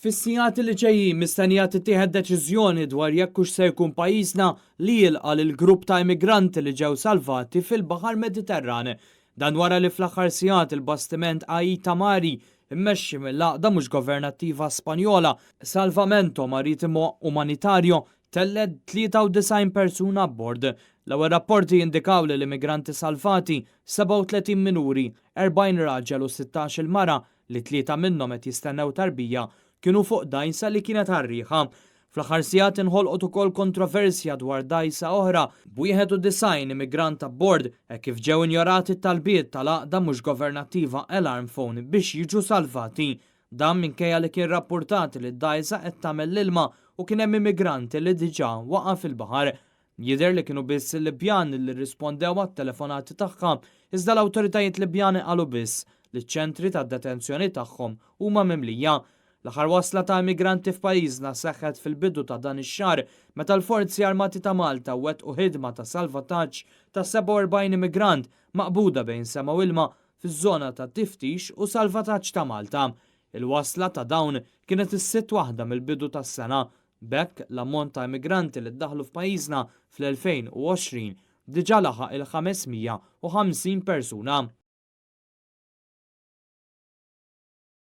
Fis-sigħat li ġejjin mistennija tittieħed deċiżjoni dwar jekk hux se jkun pajjiżna li jilqa' lil grupp ta' immigranti li ġew salvati fil-Baħar Mediterran. Dan wara li fl-aħħar sigħat il-bastiment Aita Mari mmexxi mill-għaqda mhux governattiva Spanjola Salvamento Maritimo Humanitario tellgħet 93 persuna abbord. L-ewwel rapporti jindikaw li l-immigranti salvati, 37 minuri, 40 raġel u 16-il mara, li tlieta minnhom qed jistennew tarbija, kienu fuq dgħajsa li kienet għar-riħa. Fl-aħħar sigħat inħolqot ukoll kontroversja dwar dgħajsa oħra b'91 immigrant abbord hekk kif ġew injorati t-talbiet tal-għaqda mhux governattiva Alarm Phone biex jiġu salvati. Dan minkejja li kien rappurtat li d-dgħajsa qed tagħmel l-ilma u kien hemm immigranti li diġà waqa' fil-baħar. Jidher li kienu biss il-Libjani li rrispondew għat-telefonati tagħha, iżda l-awtoritajiet Libjani qalu biss li ċ-ċentri ta' detenzjoni tagħhom huma mimlija. L-aħħar wasla ta' immigranti f'pajjiżna seħħet fil-bidu ta' dan ix-xahar meta l-Forzi Armati ta' Malta wettqu ħidma ta' salvataġġ ta' 47 immigrant maqbuda bejn sema u ilma fiż-żona ta' tiftix u salvataġġ ta' Malta. Il-wasla ta' dawn kienet is-sitt waħda mill-bidu tas-sena. B'hekk, l-ammont ta' immigranti li ddaħħlu f'pajjiżna fl-2020 diġà laħaq il-550 persuna.